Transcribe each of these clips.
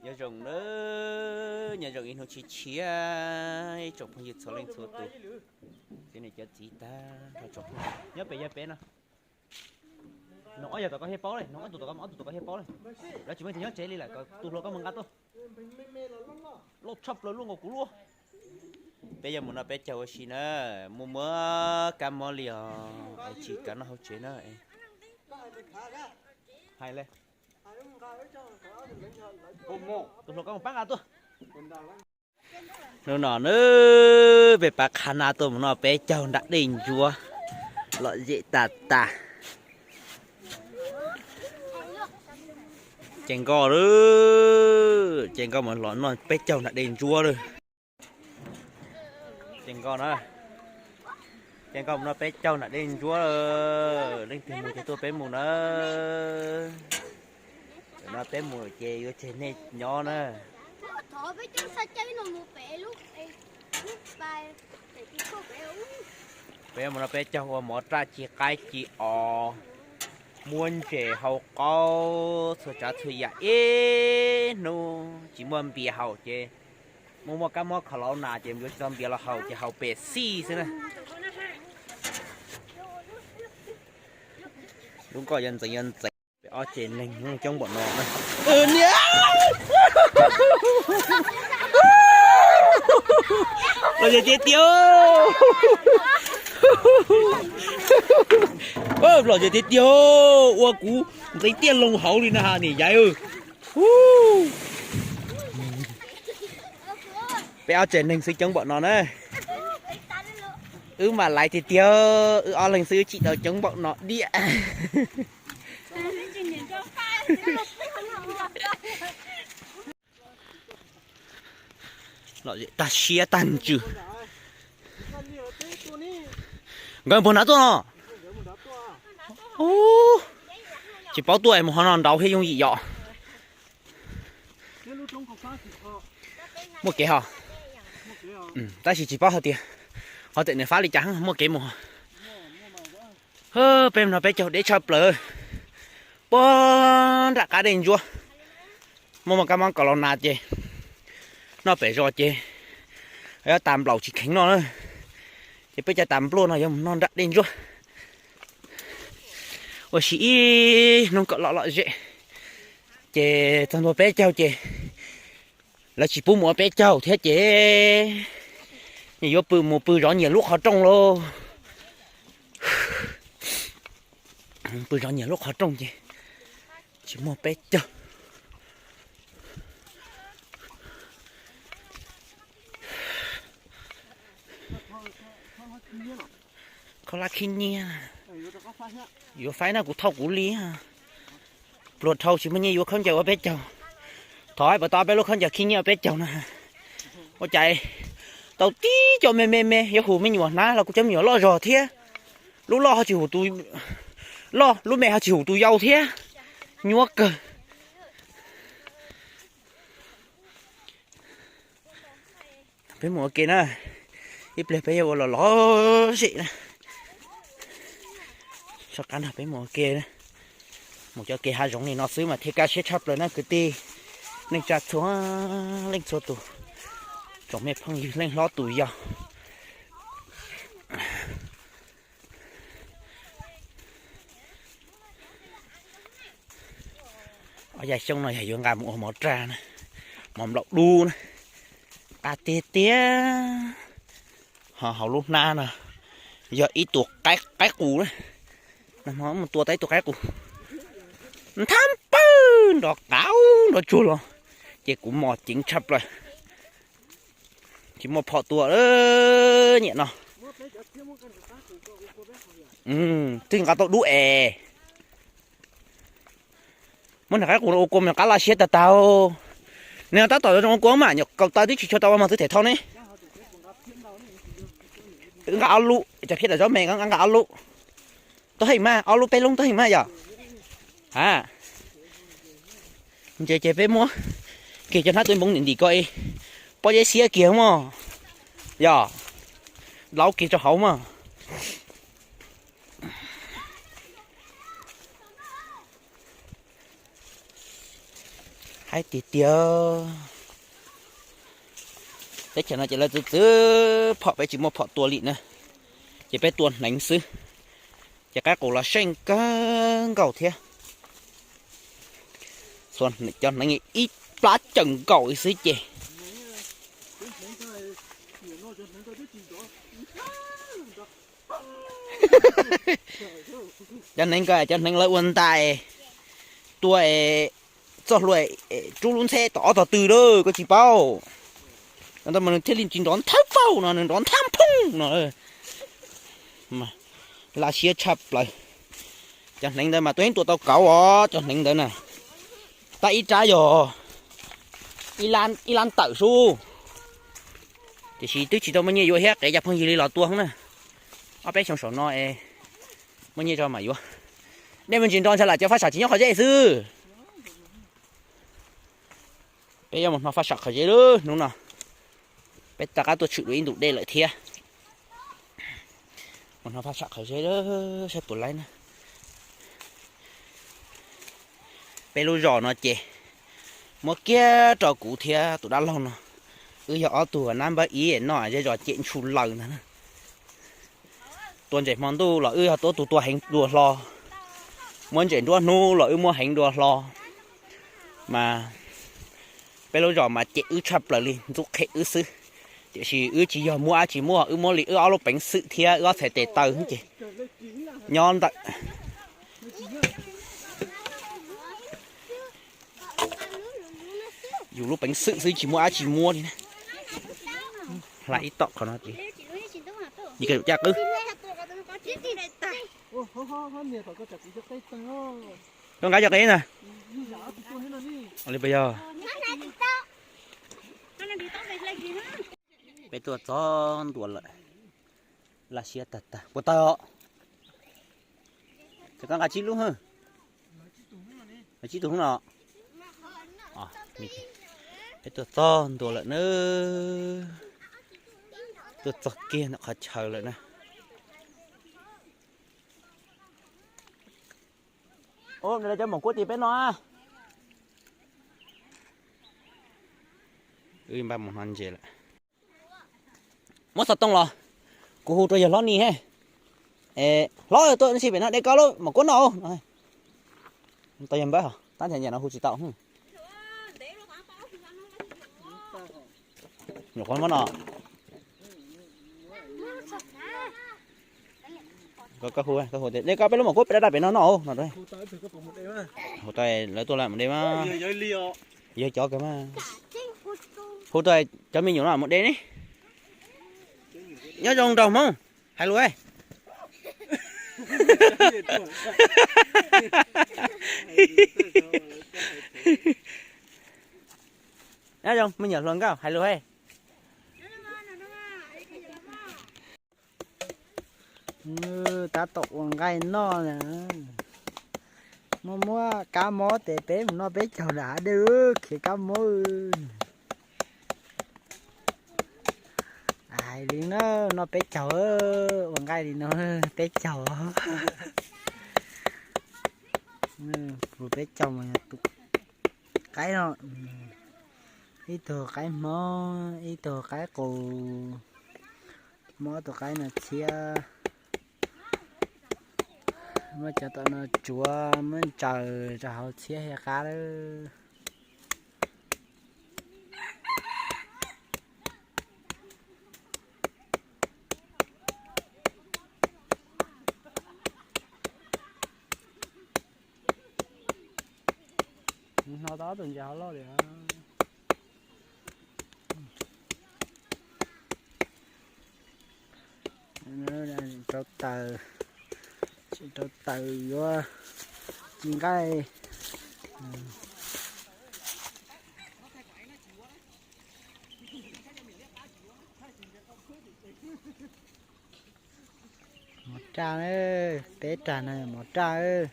Nyob zoo na, nyob zoo ib hnub tshiab tshiab, ib tsoom phooj ywg txhua leej txhua tus, txiv niam cov txiv tag nrho tsoom phooj ywg nyob pem yog peb no. Noog ob yog tom koj thiaj paub li, noog ob tug tom koj, ob tug tom koj thiaj paub li. Lawv tsis muaj ib tug nyob tsev li lawm, kom tus hluas koj mus nqa tuaj. Loj tshaj plaws luaj nkaus kuv luaj. Peb yuav mus noj peb caug ua si na, muaj muaj kab mob li os, es tsis kav noj hauv tsev na. Hais li. Tus hluas koj mus pab nqa tuaj. Hnub no nawb, peb pab qhab nab tuaj mus noj peb caug nram dej ntsuab, lom zem tas tas. Ces nkoj lawm, ces nkoj mus los noj peb caug nram dej ntsuab lawm. Ces nkoj na, ces nkoj mus noj peb caug nram dej ntsuab lawm, leej twg mus ces tuaj peb mus na. Tam no peb mus ces yuav tseg nej nyob na. Peb mus no peb caug ua mov raj ci qaib ci os, muab ntses hau qaub txhua tsav txhua yam ib hnub tsis muaj npias haus ces muaj muaj kab mob kho laus nas ces yuav tsis tau npias los haus ces haus Pepsi xwb na. Lub nkoj yuav ntxeev yuav ntxeev. Peb ob tsev neeg coob npaum no na. Niam, los zem tiag tiag, los zem tiag tiag, ua kuv ntxeev tiaj loo hauv li na niam yaiv. Peb ob tsev neeg xwb coob npaum no na. Wb mam laiv tiag tiag, wb ob leeg xwb wb tsim tau coob npaum no diam. Lom zem tag siab tag ntsws. Nkawd puag nrad tuaj no. Tsis paub tuaj es mus ho no nraud thiab yooj yim yom. Muaj kev ho, tab sis tsis paub hais tias ho txawm nws fab li cas, muaj kev mus. Peb no peb caug deb tshaj plaws, puag nram qab dej ntsuab. Muaj muaj kab mob kaus laus nas ces noj pem zos ces yuav tas nplaum tsis kheev noj na. Ces peb cov tas npluaj no yuav mus noj nram dej ntsuab. Ua si ib hnub kom lom lom zem, ces txog ntua peb caug ces lawv tsis pub mus ua peb caug thiab ces nws yuav pw mus pw zov nyias lub qhov rooj lauj. Pw zov nyias lub qhov rooj ces tsis muaj peb caug. Khaub hlab khib nyiab. Yuav faib na kuv thauj kuv li. Pluag dhau tsis muaj nyiaj yuav khaub ncaws ua peb caug. Thov puas tau peb lub khaub ncaws khib nyiab ua peb caug na. Ua cas tau tib co me me me yuav hum me nyuam hnav los kuv cov me nyuam loj zog thiab. Lub loj ho tsis hum tus loj, lub me ho tsis hum tus yau thiab. Nyuaj kawg. Peb mus ua ke na, ib pliag peb yuav ua los lom zem na. Soj qab nrog peb mus ua ke, mus cov kev hav zoov li no xwb mas thiaj kaj siab tshaj plaws na kwv tij, neej tsa txhua leej txhua tus, tsoom me phooj ywg leej hlob tus yau. Ob yas xyoob no yog yuav nqa mus ua mov raj na, mov nplaum dub na, qab tiag tiag. Ho hauv lub hnab no yog ib tug qaib qus na, mus tua tau ib tug qaib qus nthab npawg nrov qaub nrov tsuag los, ces kuv mos ceev tshaj plaws. Tsis muaj phom tua nyiam no. Twb nqa tau dub es. Muab nram qaib qus no ua kua mas qab laj siab tag tag. Nws tab tom zoo ua kua mas nyuam kaus taw twb tsis tshua tau ua mog twb them thauj ne. Nqa ob lub, cov phiab daim zaub me nqa ob lub. Tuaj heev mas, ob lub peb lub tuaj heev mas yom. Ha, nce ces peb muab kiag cov hnab tuaj npoov ntim ntim ko, pob zeb xiab kiag mog, yog laub kiag rau hauv mog. Aib tiag tiag. Teb chaws no ces lawv txwv txwv phom, peb tsis muaj phom tua li na, ces peb tua hneev xwb. Ces qaib qus los seej kawg nkaus thiab. Cov hneev ib plab cawm nkaus xwb ces cov hneev ko, cov hneev lawv ua ntais tua txoj hlua rub lub ntxheb tom ob tog tw lawm koj tsis paub. Ntawd mas nws thiaj li tsis nrov nthawb paug no, nws nrov nthab phooj no. Laj siab tshaj plaws. Cov hneev ntawd mas tua yeej tua tau kauv os, cov hneev ntawd na. Tab ib rab yog ib lab tawm sub. Tiam sis twb tsis tau muaj nyiaj yuav thiab, qev cov phooj ywg li los tua na. Ob peb xyoo saum no es muaj nyiaj tso mam yuav. Dej me ntsis nro ntshai lam cov faj sam tsis nyob qhov zeb xwb. Peb yuav mus hno faj sam qhov zeb lawm hnub no. Peb rov qab tuaj tshwm dua ib ntus dej lawm thiab. Mus hno faj sam qhov zeb lawm saib puas laib na. Peb lub zos no ces muab kiag rau kuv thiab tus dab laug no, wb yog ob tug nab npawb ib noj zej zos cem ntshus laws ntag na. Tua ntses hmo ntuj los wb yog tuab tug tua heev dua hlo, muab ntses nruab hnub los wb muab heev dua hlo. Mas peb lub zos mas cem wb tshaj plaws li, ntxub qhem wb xwb. Tiam sis wb tsis yog muab dab tsi muaj, wb muab li wb ob lub peev xwm thiab wb ob txhais tes taw ces nyob ntawm yus lub peev xwm xwb, tsis muaj dab tsi muab li na. Hla ib tom qhov no ces, ib ka caj qwb. Koj nqa cov qe na. Li puas yog? Peb tuaj txog ntua lawm. Laj siab tag tag, puas tawg os? Ces koj nqa tsib lub hwj. Tsib tug hnub no. Peb tuaj txog ntua lawm na. Tuaj txog kiag ntawm qhov chaw lawm na. Cov maum kuab tim peb no. Wb npaj mus hno ntses lawm. Muab xov tooj los, kuv hu rau yawg hlob Nis he. Hlob, tuaj ua si pem no de koj lub maum kuab no. Tau yawg npawb, tab nyiam no hu tsis tau. Nyuam qhuav muab no. Koj hu, koj hu tias de koj peb lub maum kuab pem daj daj pem no no no. Hu tau lawv tuaj lawm mus de mas. Yog cov kawg mas. Hu tau cov me nyuam no mus de ne. Nyob zoo nraug Hmoob, hais lus. Nyob zoo me nyuam hluas nkauj, hais lus. Tab tom ua nqaij noj na. Muaj muab kab mob ces peb mus noj peb caug nram hav dej, khiav kab mob. Hais li na, noj peb caug, ua nqaij li no peb caug. Peb caug mas tus qaib no, ib tug qaib hmob, ib tug qaib qus, muab tus qaib no txhiab, muab cov tom no tsuav, muab ntsaws rau hauv txhiab thiaj qab lawm. Hno tau ob tug ntses hauv loj li. Rau taws, tsis rau taws yuav ci nqaij. Mov raj, peb rag no mov raj.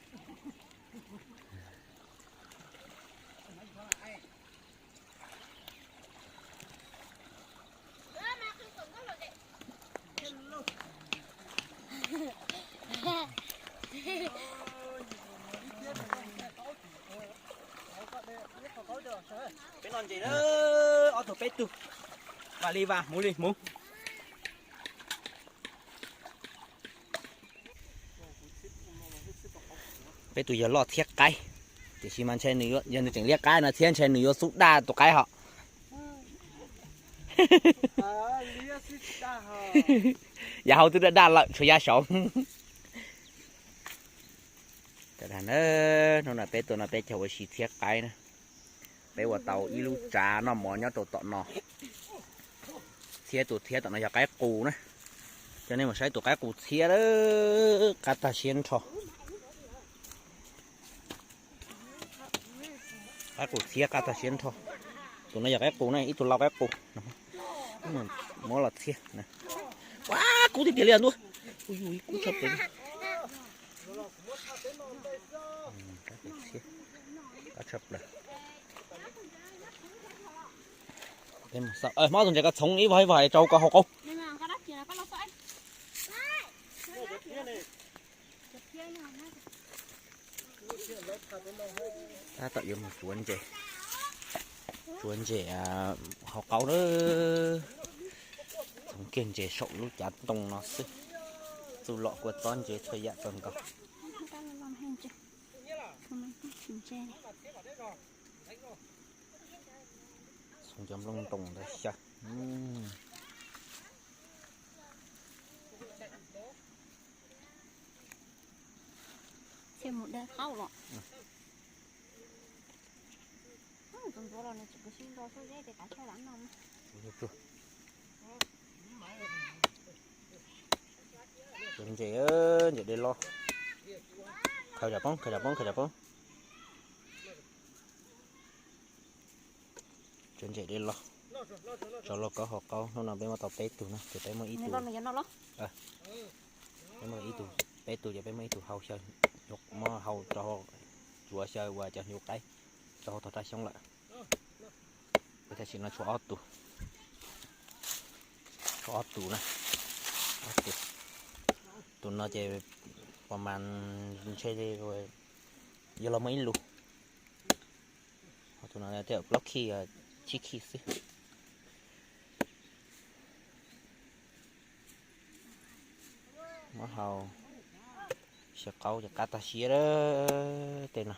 Peb noj ntses na, ob tug peb tug, vam li vam hmuv li hmuv. Peb tus yawg loj txhiab qaib, tiam sis mas ntshe nws, yog nws tseem liab qab no txhiab ntshe nws yuav xub daj tus qaib hos. Yav hauv twb daj daj lawm tshuav yav saud. Hnub no peb tuaj no peb cog ua si txhiab qaib na. Peb ua tau ib lub tsav noj mov nyob rau tom no. Txhiab tus txhiab tom no yog qaib qus na. Coj nej mus saib tus qaib qus txhiab, qab tag siab nrho. Qaib qus txhiab qab tag siab nrho. Tus no yog qaib qus na, ib tug lau qaib qus. Muab los txhiab. Ua kub tiag tiag li ntua. Ib kub tshaj plaws. Qab tshaj plaws. Muab tus ntses ko txhoov ib vog ib vog rau koj hau qau. Tab tom yuav mus tsuav ntses, tsuav ntses hau qau na. Txhoov kiag ntses saum lub cav ntoo no xwb. Txuj lom kua txob ntses txhua yam txog nkaus. Txhoov cov nplooj ntoos ntawd xyaw. Txhiaj mus dawb qaub los. Tus ntxuav los nws tseem sib nto xub zeb ces kav tsij lam noj. Ntses, ntses dej loj. Khaws tsam poob, khaws tsam poob, khaws tsam poob. Tsuav ntses dej loj, tso lauj kaub hau qaub. Hnub no peb muab tau peb tug na, ces peb muab ib tug, peb muab ib tug, peb tug ces peb muab ib tug hau xyaw, muab hau rau, tsuav xyaw ua cov hnyuv qaib rau hauv tog raj xyoob lawm. Peb tam sim no tshuav ob tug, tshuav ob tug na, ob tug. Tus no ces pom mas ntshe yuav los muaj ib lus. Tus no tej plaub khij, tsib khij xwb. Muab hau xyaw qaub ces qab tag siab tej no.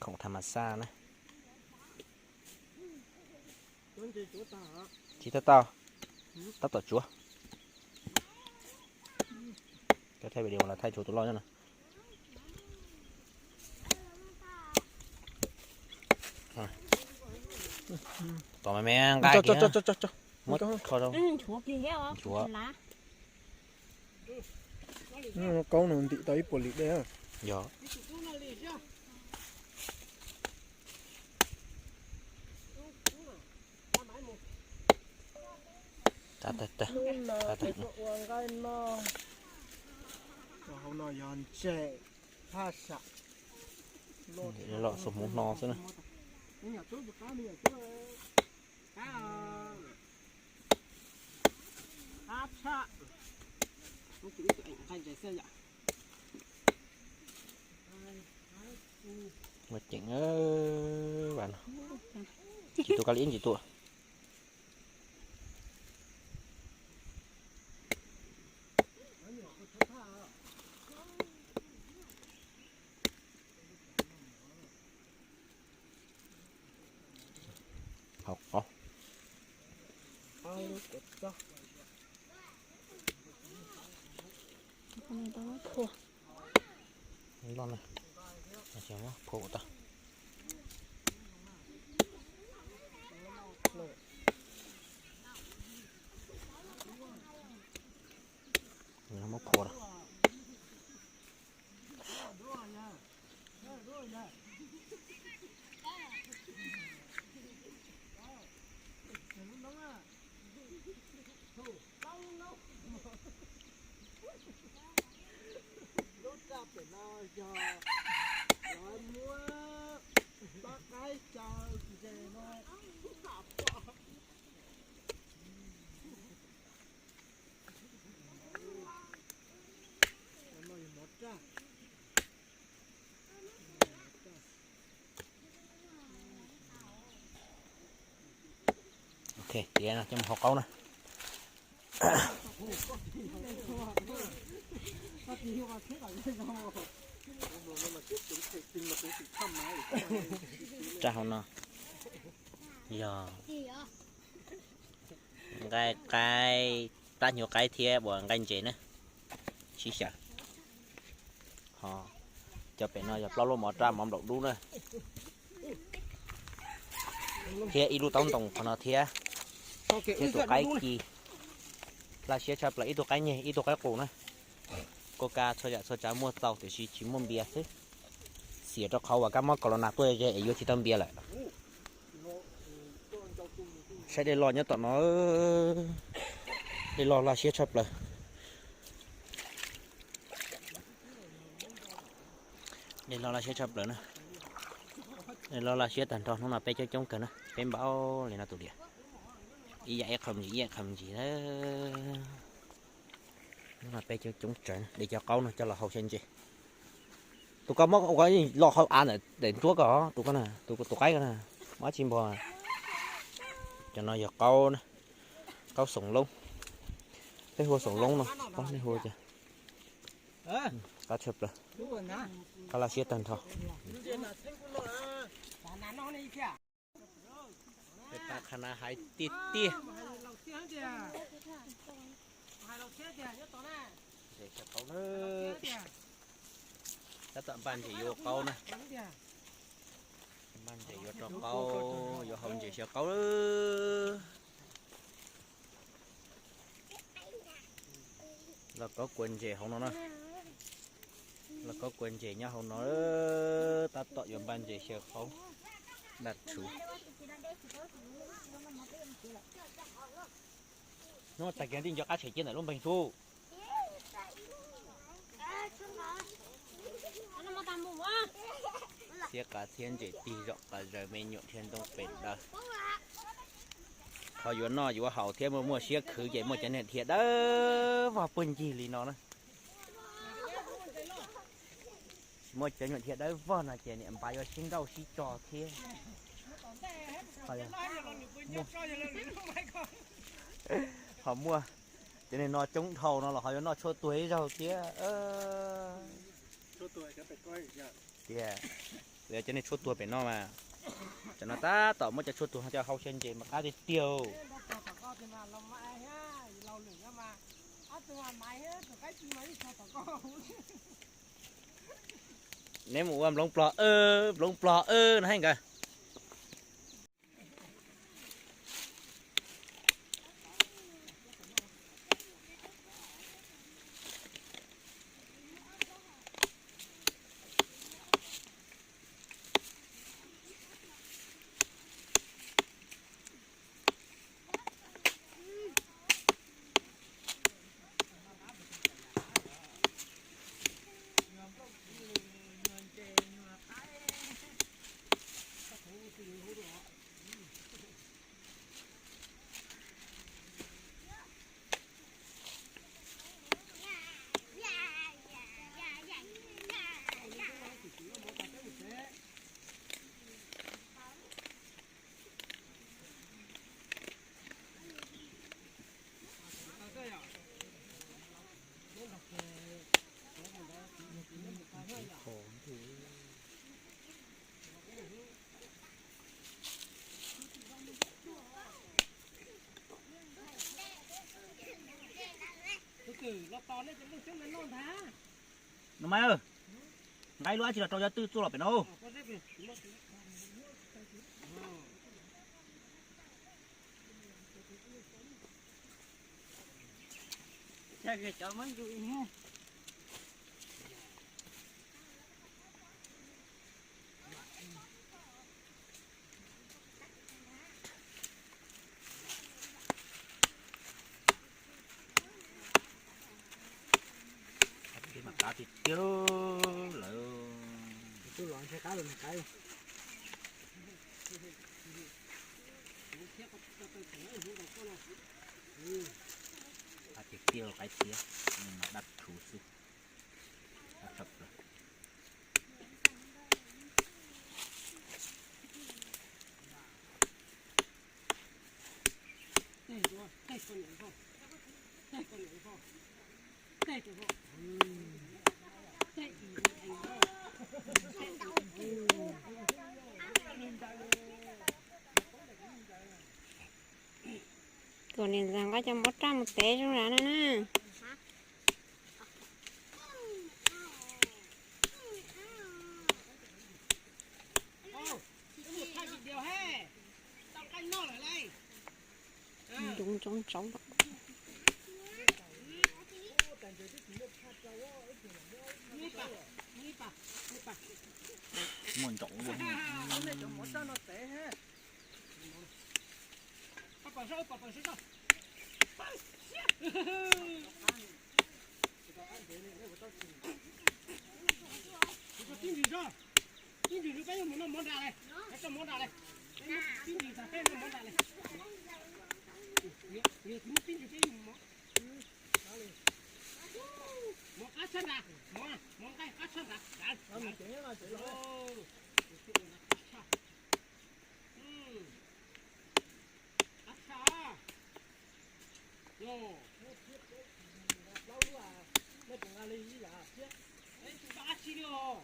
Khoom tham mas xaj na. Tsis tau tau, tab tom tsuav. Cov thaij video los thaij tshuav tus loj nyob no. Tom me me nqa kiag, muab kho rau. Nchuav. Qaub no ntim tau ib puas lis dej. Yog. Ua nqaij no, hauv no yog ntses, thaj sam, los xub hmuv hno xwb na. Muaj ceem, vas no. Ntsis tua, kab li ib ntsis tua. Hau qaub. Loj na, muab phua tau. Muab phua tau. Lub raj pem no yog cov muab Ok, tiav no coj mus hau qaub na. Rab hauv no yog nqaij qaib, rab hnyuv qaib thiab uas nqaij ntses na. Sib xyaw. Ho cov pem no yog plaub lub mov raj mov nplaum dub na. Thiab ib lub taub ntoo qhov no thiab. Thiab tus qaib ci. Laj siab tshaj plaws, ib tug qaib nyeg ib tug qaib qus na. Koj ka txhua yam txhua tsav muaj txaus tiam sis tsis muaj npias xwb. Xiam rau qhov uas kab mob corona tuaj ze es yuav tsis tau npias lawm. Saib dej loj nyob tom no. Dej loj laj siab tshaj plaws. Dej loj laj siab tshaj plaws na. Dej loj laj siab tag nrho, hnub no peb coob coob kawg na, peb npaum li no tus diam. Ib yam ib qho ntsis ib yam qho ntsis na. Hnub no peb coob coob tsawv, de cov qaub no coj los hau xyaw ntses. Tus kab mob ua los hau av ntawm daim nruab ko, tus ko na, tus qaib ko na, mob tsis npog. Cov no yog qaub na, qaub xoom loob. Peb hu xoom loob no, nej hu cas? Qab tshaj plaws, qab laj siab tag nrho. Peb pab qhab na hais tiag tiag. Tab tom npaj ntses yuav qaub na. Npaj ntses yuav rau qaub, yuav hau ntses xyaw qaub. Lauj kaub kua ntses hauv no na. Lauj kaub kua ntses nyob hauv no, tab tom yuav npaj ntses xyaw qaub. Daj rhuv. Hnub tag kis tij nco qab tshem ciaj ntawm lub npeeg sub. Txhiab qav txhiab ntses tig zom qas zaws me nyuam dhia ntoo pem daws. Qhov yuav noj yuav haus thiab muaj muaj siab khwv ces muaj cov niag dhia dawb vog puag ncig li no na. Tsis muaj cov nyuam dhia dawb vog no ces niam npav yuav sib nrauj sib tso thiab. Ho muaj cov niag no coob dhau no los ho yuav noj tshuaj tuag ib zaug thiab. Tias cov niag tshuaj tuag pem no mas, cov no tab tom muab cov tshuaj tuag no coj hau xyaw ntses mas qab tiag tiag. Neb mus ua nploov plog, nploov plog no heev nkawd. Nus Maiv, nqa ib lub dab tsi los rau cov twj txuj los pem no. Qab tiag tiag lawm. Qab tiag tiag qaib txiab, daj rhuv xwb. Daj tshaj plaws. Tus niam ntxawm nqa cov mov raj mus tev zoo lawm no na. Ntsoov ntsoov ntsoov. Muaj ntsoov ua. Tib ntsis, tib ntsis peb yuav mus noj mov nrad lawm, peb noj mov nrad lawm, peb tib ntsis tag peb noj mov nrad lawm. Tib ntsis peb yuav mus mov, mov qab tshaj nrad, mov, mov nqaij qab tshaj nrad. Qab tshaj. Qab tshaj. Yog, peb tus nqa li ib yam thiab. Peb tus nqa dab tsi li os?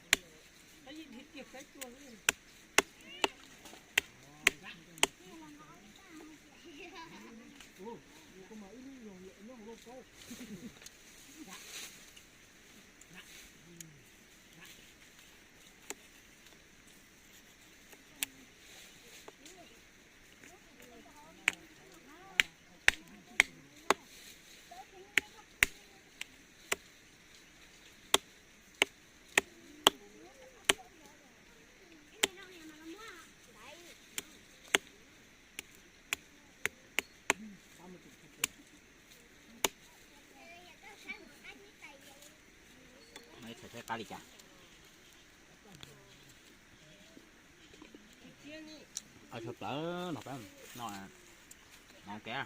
Peb yeej dhia kiag saib tuaj li. Qab li cas? Tsho plawv no, no kev.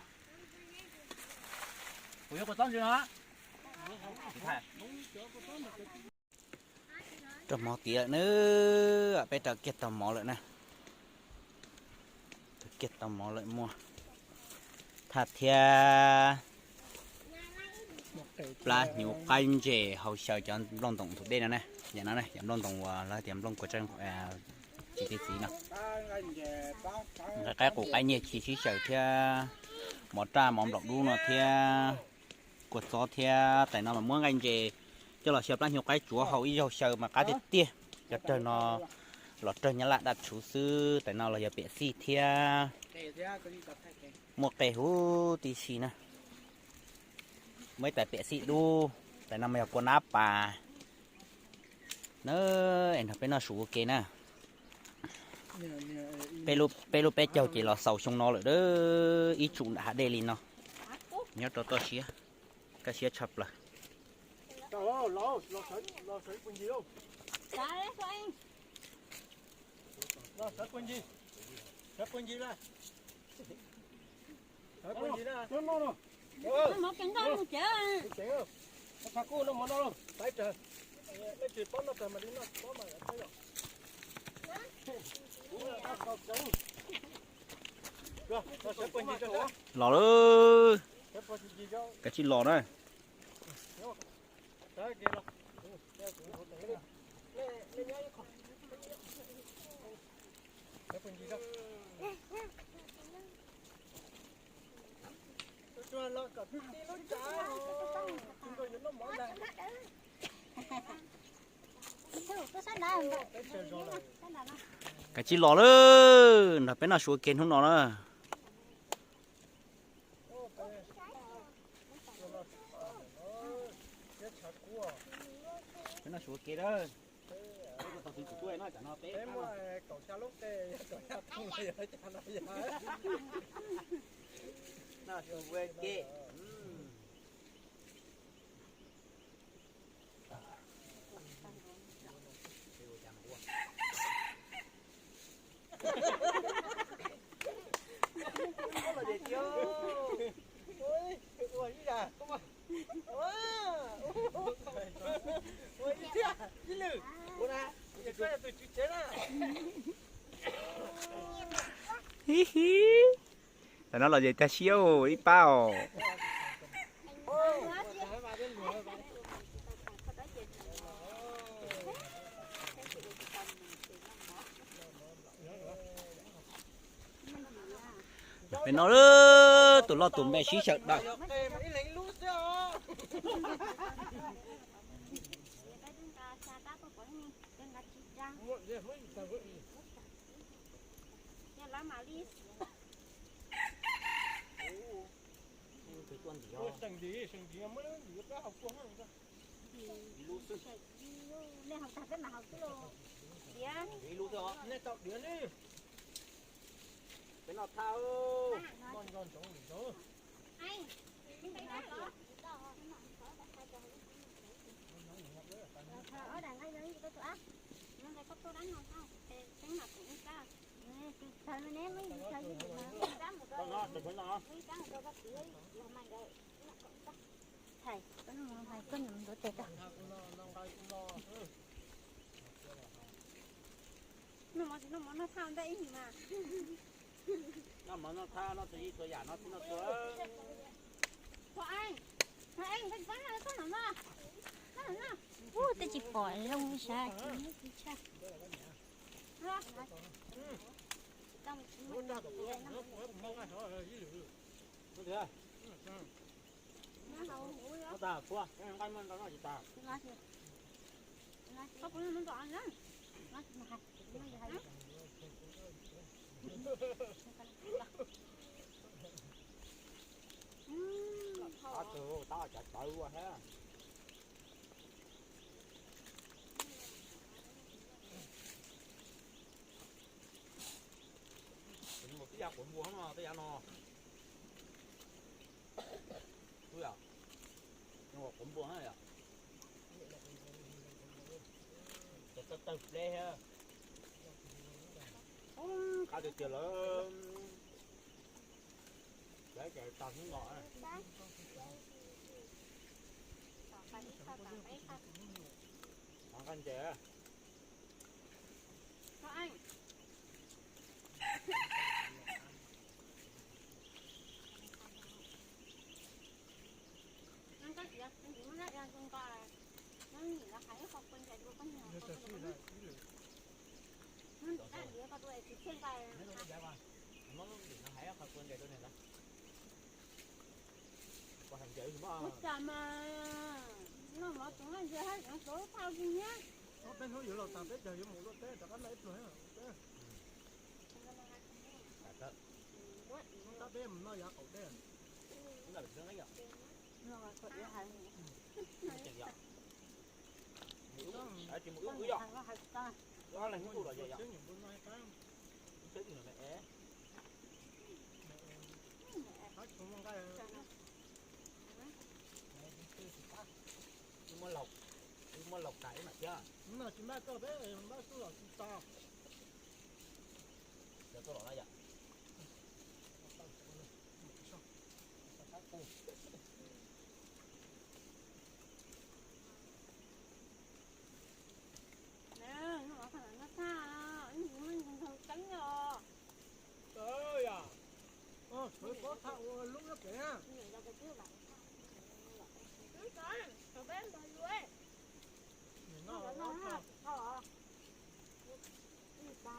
Kuv yuav kua txob ntsis no. Raug mov tiav lawm na, peb raws kiag tau mov lawm na. Raws kiag tau mov lawm muaj thaj thiab plab hnyuv qaib ntses hau xyaw cov nplooj ntoos ntug dej no na. Yam no na yog nplooj ntoos uas lawv tias nplooj kua txob tsis txiv txiv no. Nqaij qaib qus qaib nyiaj tsis sib xyaw thiab mov raj mov nplaum dub no thiab kua txob thiab tais no mas muab nqaij ntses coj los xyaw plab hnyuv qaib tsuav hau ib zaug xyaw mas qab tiag tiag. Cov rawg no los rawg nyab laj daj rhuv xwb, tais no los yog piam xij thiab muaj qe huv tib si na. Muaj ib tais piam xij dub, tais no mas yog kua nab pas na. Es nrog peb noj su ua ke na. Peb lub peb caug ces los xaus xyoo no lawm, ib tsum nram hav dej li no, nyob rau toj siab, kaj siab tshaj plaws. Los lawm, kav tsij los na. Kav tsij los lawm, nrog peb noj su ua ke hnub no na. Peb noj su ua ke lawm. Noj su ua ke. Hib hib. Tam no los ces tag siab ib pab os. Peb noj tus loj tus me sib xyaw daws. Peb noj thaj. Noj mov tsis noj mov noj thaj ntej ib ntsis mas. Noj mov noj thaj noj txhua yam noj txhua. Ub, twb tsis pom zoo li sav. Twb yog quav npua no, tej yav no. Ub yom, quav npua na yom. Tawg tawg pleb thiab. Qab tiag tiag lawm. Lawv ces tag hnub no. Qab ntses. Ua cas mas noj mov txog nqaij ntses haj tseem tau thaj li thiab. Peb hnub yuav los tas peb caug yuav mus luaj teb rov qab noj ib pluag. Tab peb mus noj yav qaum teb. Muab laus tas ib mam thiab. Tsis npaj txoj peb npaj txoj los tsis tas. Cov txoj los na yom.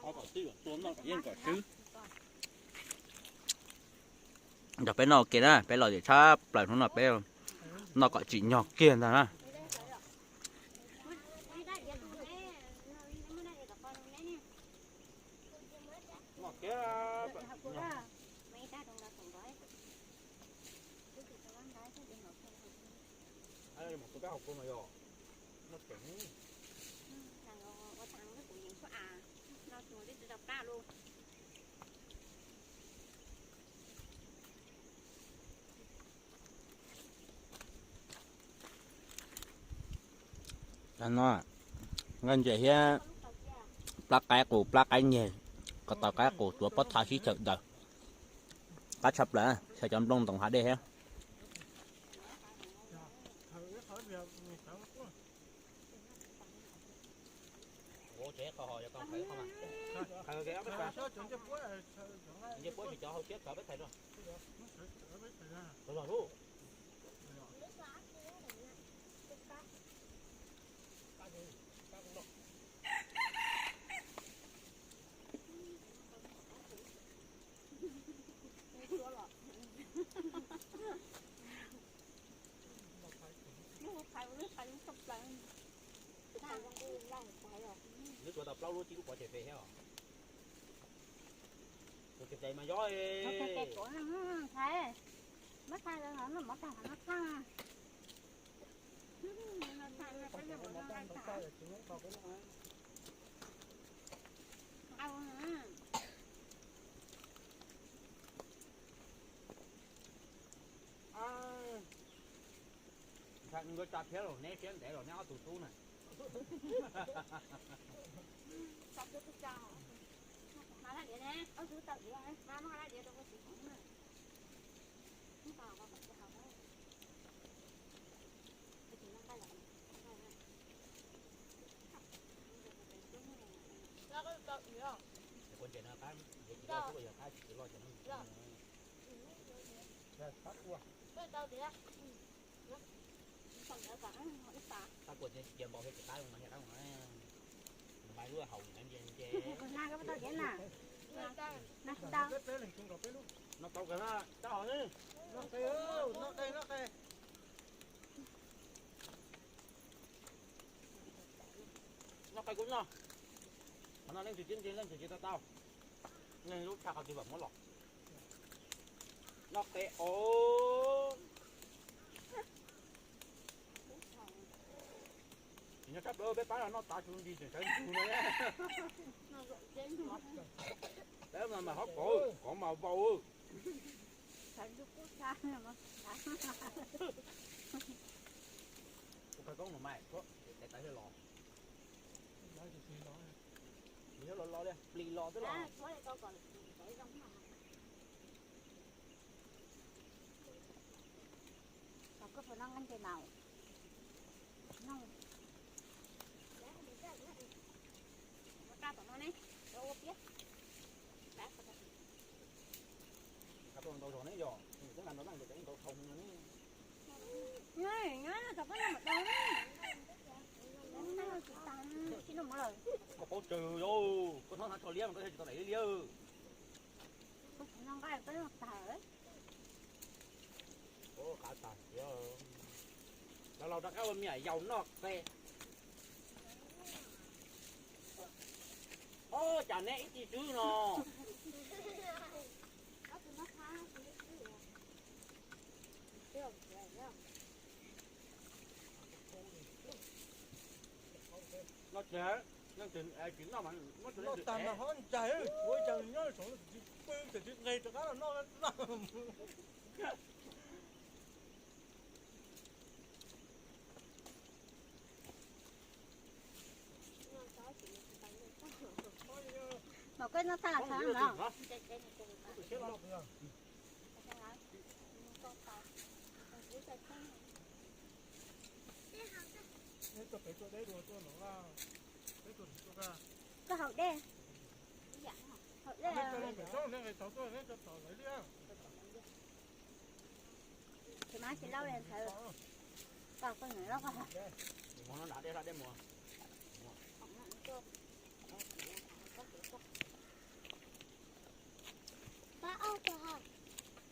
Ob kom twb yuav tua noj kom yeej kom swb. Nrog peb noj ua ke na, peb los ces tshab plaws hnub no peb noj kom tsim nyog kiag ntag na. Tag no nqaij ntses thiab plab qaib qus plab qaib nyeg, ko taw qaib qus tuav pob txha sib chaw daws. Qab tshaj plaws, xyaw cov nplooj ntoos hav dej thiab. Ncej puab tsis cov hauv siab txov peb thais rau. Los lub. Lub tsuav tau plaub lub tsib lub pov tseg fes thiab os. Tus tes mas yob. Ntshai nkawd tsa thiab los neb siab ntev los neb ob tug tub na. Kuv ntses no qab, yog tsis loj xwb yog qab tsis loj ces no. Qab kua ces cia npaum thiab tsis qab mas thiaj qab mas. Nws mas lub haus ntse ntse. No tau kawg na, rau hauv ne. Noj qe kuv noj. Qhov no leej twg tib ntsis leej twg tsis tau tau. Leej lub tshaj qhov twg vam muab los. Noj qe os. Tsis nyob sab plaws peb pab los noj tav tsuv nti tseem sawv ntsug no. Peb mas mas hov kov, kov mas vau. Tus khawv koob no mas, tes tawv los. Nws nyob los los li, plis los xwb los. Koj puas noj nqaij ntses maum? Noj. Ua raj tom no ne, ua piab. Ntau zog ne yog, twb nqa ntau leej ces ntau dhau no ne. Tom koj no mam dau ne. Tsis tas, tsis noj mov lawm. Koj paub tsawg yau, koj hnov hnav tsho liab mas koj thiaj tsis tau daim liab liab. Kuv tsis noj nqaij, koj noj tag. Qab tas tiag. Los laus rov qab ua me nyuam yaus noj qe. Ob, cas neb ib txwm xwb no. Noj tag mas hov ntsais, ua cas nyob saum no tsis pw, tsis nqis rov qab los noj. Mam koj noj tag los no. Koj haus dej. Haus dej. Ces mas tsis laub li ntawd. Koj koj nws loj koj.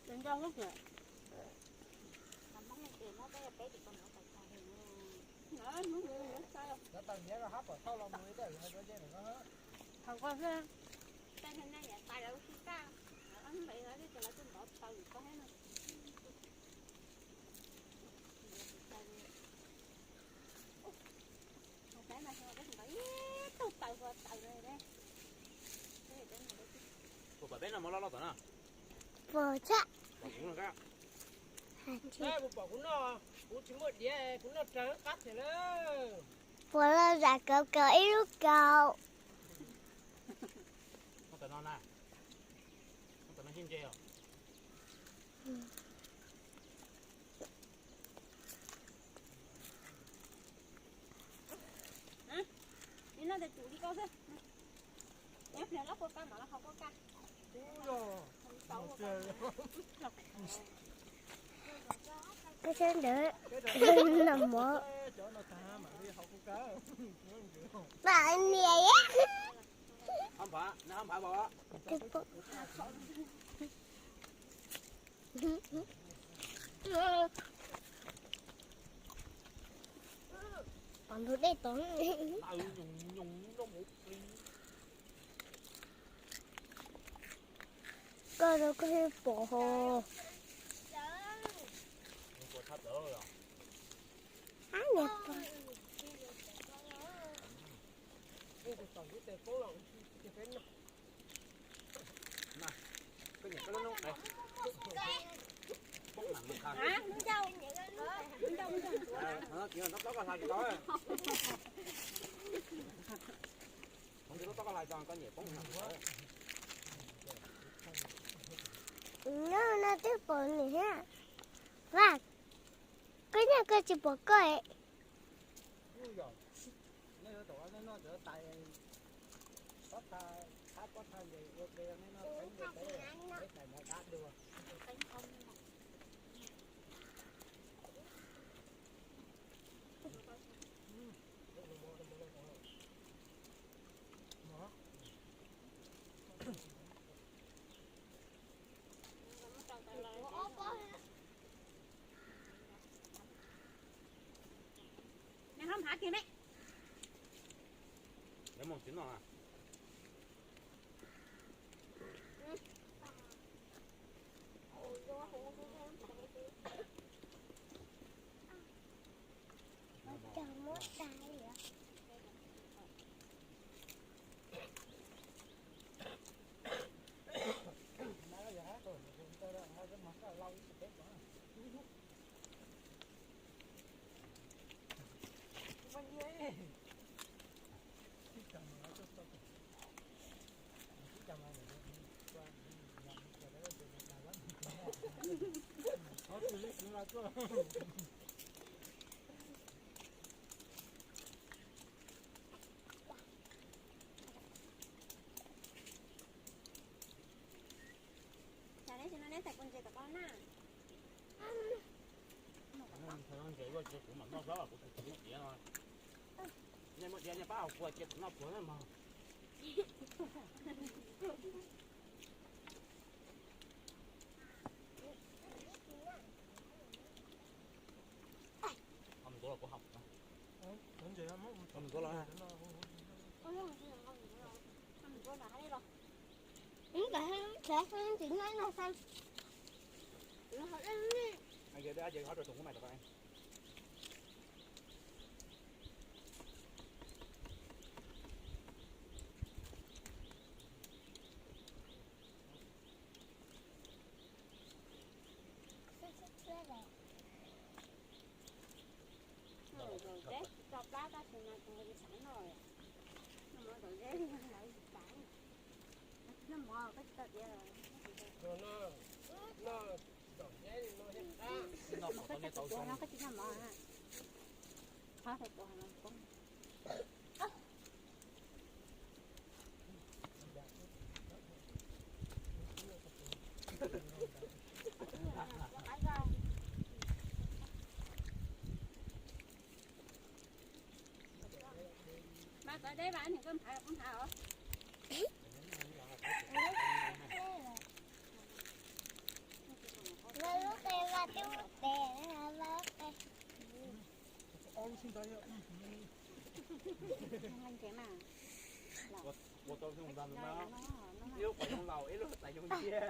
Tus nco hub kiag. Thaum koj xwb. Puas pom peb noj mov loj loj tom no? Puas tshaj. Pom kuv no kab. Kuv pom kuv noj, kuv tsis muaj diav, kuv noj raws qab tiag lawm. Puas loj zam kaus kaus ib lub kaus. Noj tom no na. Noj tom no sib ntse os. Noj tas tsum li koj xwb. Ub, sab ntawd noj mov. Niam. Pom ntug dej tod. Koj rau koj pom ho. Ab, niam pog. Nyob no twb pom nws thiab. Vaj, koj nyob koj tsis pom koj. Neb tsis noj neb txais kua ntses kom koj na. Ntses kuv mam noj xwb, kuv tsis tiv no. Nej muaj diav nej pab haus kua cia kuv noj kua na mog. Ntsuav los kuv haus. Ntsuav los. Mas txawv deb vas nws koj nphav los koj nphav os. Lub qe mas twb mus tes lub qe. Ua tau xyoo ntxov ntawd mas ib lub qhov xyoo laus ib lub txais xyoo ciaj.